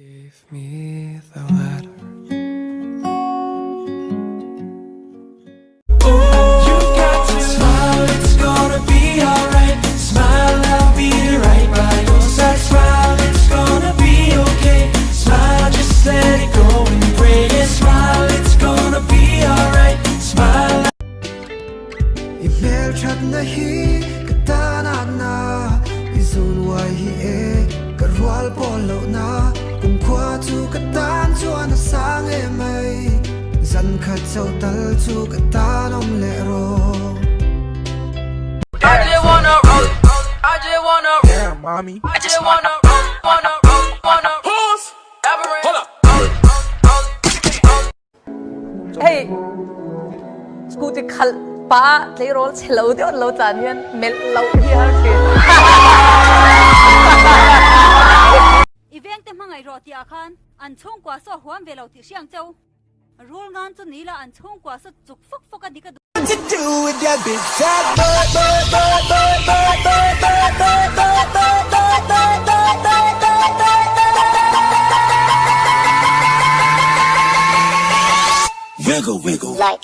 Gave me the letter. You got to smile, it's gonna be alright. Smile, I'll be right by your side. Smile, it's gonna be okay. Smile, just let it go and pray. Yeah, smile, it's gonna be alright. Smile. I hmelthatna hi ka tan a na, i zun uai hi e ka rual pawl lohna, kumkhua chu ka tan chuan a sang em mai, zan khat chauh tal chu ka tan awm leh rawh. I just wanna roll, I just wanna Damn, mommy. I just wanna roll, wanna roll, wanna Pause. Hold up. Hei scooty khalh pah ah tleirawl chhelo deuh an lo tlan hian melh loh hi a har thin. I vengte hmangaih rawh tih ah khan an chhungkua saw huam ve lo tih hriang cheu. Rul ngan chu ni la an chhungkua saw chuk fawk fawk a ni ka duh. Wiggle, wiggle. Like.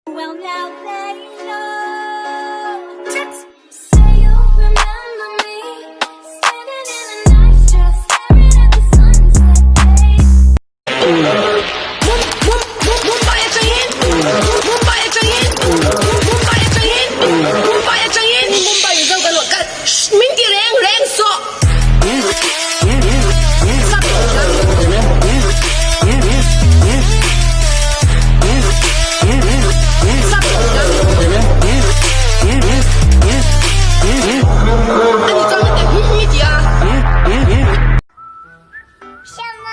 Well now they know. Say you'll remember me. Standing in a nice dress, staring at the sunset, babe. Mumbai atangin Mumbai atangin Mumbai atangin Mumbai atangin Mumbai zo ka luah ka min ti reng reng sawh. 什么？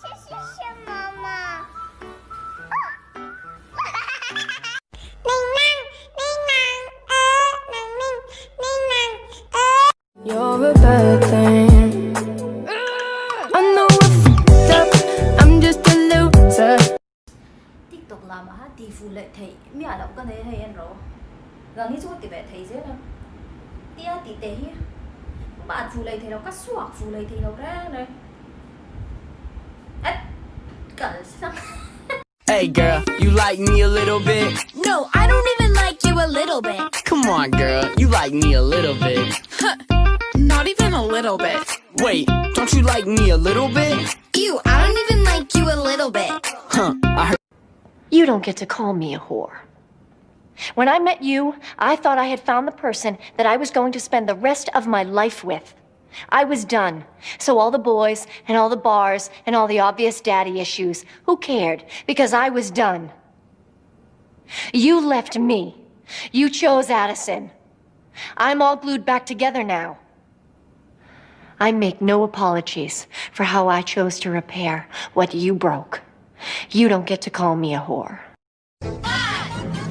这是什么嘛？You're a bad thing. I know I fucked up. I'm just a loser. TikTok lamah ha ti fuh leh theih miah loh ka nei a hei en rawh gang hi chu ka ti ve thei zel a tia tih teh hi bat fuh leh thei lo ka suak fuh leh thei lo reng reng at kal sang. Hey girl, you like me a little bit? No, I don't even like you a little bit. Come on girl, you like me a little bit. Huh, not even a little bit. Wait, don't you like me a little bit? Ew, I don't even like you a little bit. Huh, I heard. You don't get to call me a whore. When I met you, I thought I had found the person that I was going to spend the rest of my life with. I was done. So all the boys and all the bars and all the obvious daddy issues, who cared? Because I was done. You left me. You chose Addison. I'm all glued back together now. I make no apologies for how I chose to repair what you broke. You don't get to call me a whore. 5,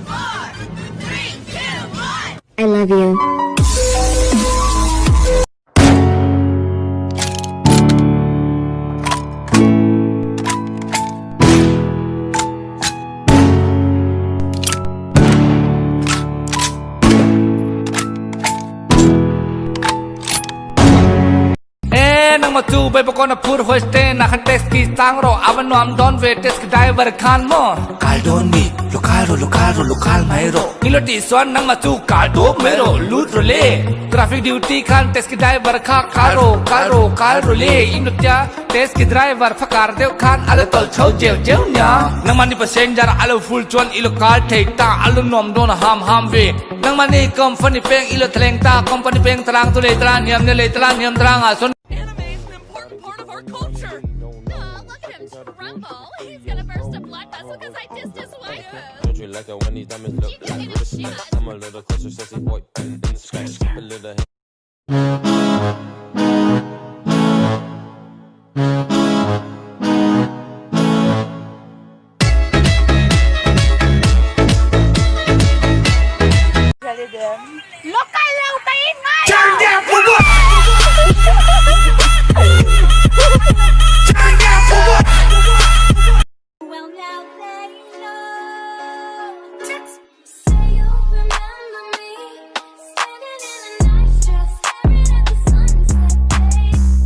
4, 3, 2, 1. I love you. E nangmah chu Baibawkawn a phur hawi stand ah khan taxi chang rawh a va nuam dawn ve taxi driver khan maw. Kal dawn mi lo kal rawh lo kal rawh lo kal mai rawh. Ni lo tih chuan nangmah chu kal dup mai rawh lut rawh le. Traffic duty khan taxi driver kha kal rawh kal rawh kal rawh le in lo tia taxi driver phakar deuh khan a lo tawlh chho cheu cheu nia. Nangmah ni passenger a lo full chuan i lo kal thei ta a lo nuam dawn ham ham ve. Nangmah nih company peng i lo thleng ta, company peng tarang chu lei tala hniam nia lei tala hniam tarang ah cun. Anime is an important part of our culture. Aw, look at him tremble. He's gonna burst a blood vessel 'cause I dissed his waifu.